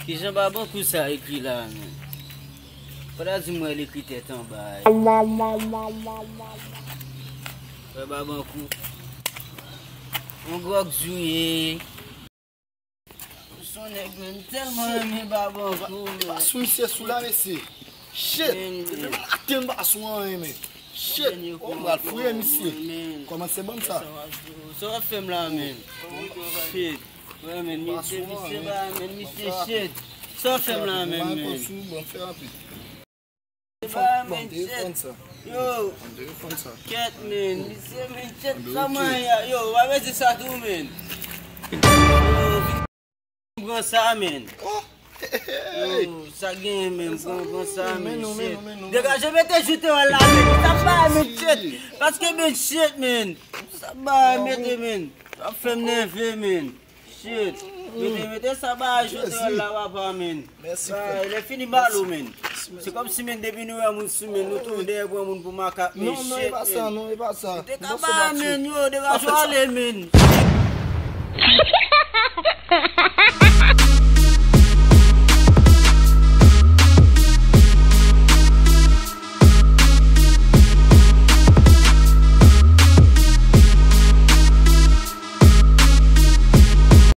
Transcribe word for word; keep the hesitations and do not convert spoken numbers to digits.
Kijan Babankou sa ekri la, men? Fò ta di m wè l ekri tèt anba. Wè Babankou. On gwòg zouye. Son nèg, men, m tèlman renmen Babankou, men. Sou misye sou la, mesye. Shit! Men, men. Depi m maten m pa sou anyen, men. Shit! Oh, m pral fouye misye. Men. Kòman se bann sa? Sa w ap fè m la, men? Shit! Wè, men, misye, misye ba, men, misye shit! Sa w ap fè m la, men, men? Ba, men, shit! Yo! Kèt, men, misye, men, shit, sa mwen ya, yo, w ap di sa tou, men. Yo, vin pran sa, men. Yo, sa genyen, men, pran, pran sa, men, shit. Degaje, mete joute w la, men, sa ba, men, shit. Paske, men, shit, men. Sa ba, mete, men. Sa fè m nève, men. Shit. Mete, mete sa ba, joute w la, papa, men. Lè fini balo, men. Se kòmsi, men, depi nou wè moun sou, men, nou toujou dèyè pran moun pou makak, men. Non, non, e pa sa, non, e pa sa. Te ka ba, men, yo, degaje w ale, men.